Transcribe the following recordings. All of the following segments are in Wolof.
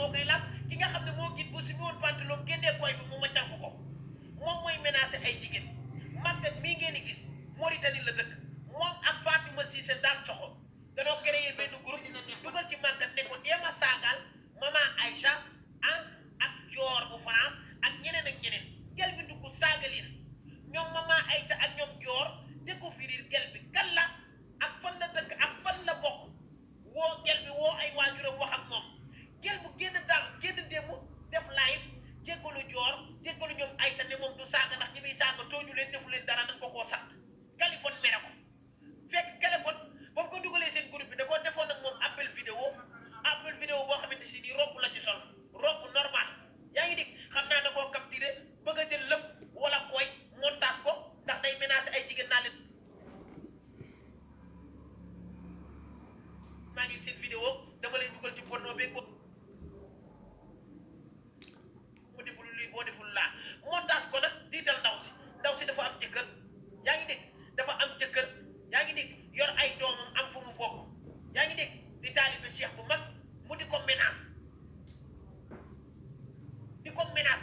moo koy laab ki nga xam ne moo gis bu si woon pantalon génnee koy bi mu maccal ko moom mooy menacé ay jigéen màggat mii ngeen di gis Mauritanie la dëkk moom ak Fatima Cissé daan soxo danoo créé benn groupe dugal ci màggat ne ko deema saagal maman Aïcha ak Dior bu France ak ñeneen gel bi dugg saaga leen ñoom maman Aïcha ak ñoom Dior découvrir gel bi kan la ak fan la dëkk ak fan la bokk woo gel bi woo ay waajuram wax ak moom gel bu génn démb def live jéggalu Dior jéggalu ñoom Aïcha ne moom du saaga ndax ñi muy saaga tooñu leen defu leen dara nañ ko koo sant Kaliphone mere ko fekk Kaliphone ba mu ko dugalee seen groupe bi da koo defoon ak moom appel vidéo boo xamante si nii robb la ci sol robb normal yaa ngi dégg xam naa da koo capturé bëgg a jël lëpp wala koy montage ko ndax day menacé ay jigéen naa leen maa ngi seen vidéo dama lay dugal ci porno beeg ko mu deful lii boo deful laa montage ko nag diital ndaw si dafa am jëkkër yaa ngi dégg dafa am jëkkër yaa ngi dégg yor ay doomam am fu mu bokk yaa ngi dégg di taalibe Cheikh bu mag mu di ko menace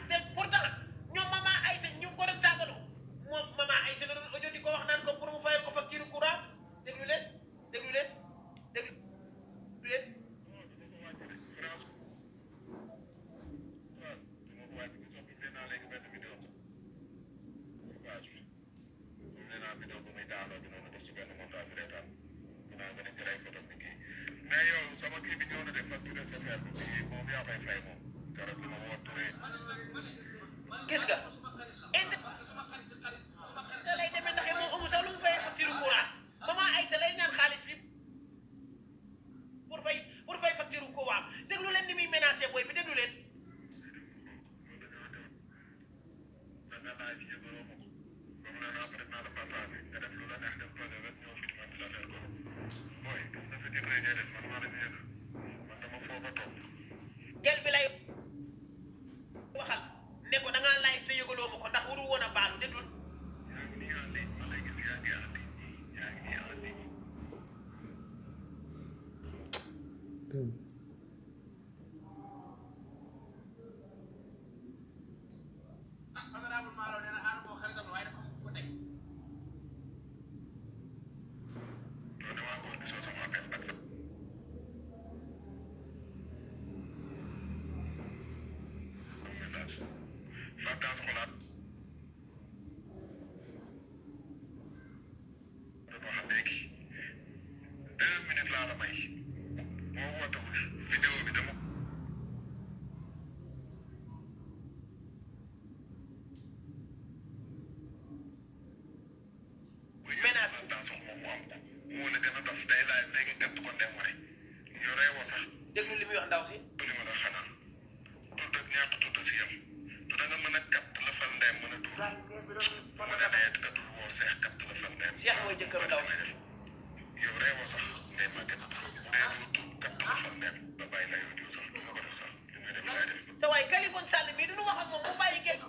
te pourtant ñoom maman Aïssa ñu ngi ko doon tàggaloo moom maman Aïssa la doon audio di ko wax naan ko pour mu fayal ko facture courant déglu leen. mais yow sama kii bi ñëw na de facture SFR bi moom yaa koy fay moom keroog bi ma wootuwee. gis nga indi da lay demee ndax moom amul sax lu mu fayee facture courant maman Aïssa lay ñaan xaalis bi pour fay facture courant déglu leen ni muy menacé booy bi déglu leen. da nga laaj yëgaloo ma ko comme nee naa peut-être naa la partagé nga def lu la neex dem projet rek ñëw fi man la leer ko booy gis na fi di ngay def man maa la ñu yëg man dama foog a toog. gel bi lay waxal ne ko da ngaa laaj te yëgaloo ma ko ndax waru woon a baalu déglul. yaa ngi nii en ligne ma lay gis yaa ngi en ligne yaa ngi nii en ligne. Fapal xolaat dafa xam léegi 2 minutes laa la may boo wootewul vidéo bi dama menace attention moom mu am ko moo la gën a dof day laaj léegi gëtt ko ndem wane yow reewoo sax déglu li muy wax ndaw si li ma la xanaa tudd ak ñàkk tudd si yam tu da nga mën a katt la fal ndeyam mën a tuur bu ma demee katul woo seex katt la fal ndeyam Cheikh mooy jëkkëru ndaw si yow reewoo sax ngay màgget bu dee dama tuur katt la fal ndeyam ba bàyyi la yow diw sax du ma ko def sax li may def laay def sa waay Kaliphone Sall mii du ñu wax ak moom mu bàyyi gel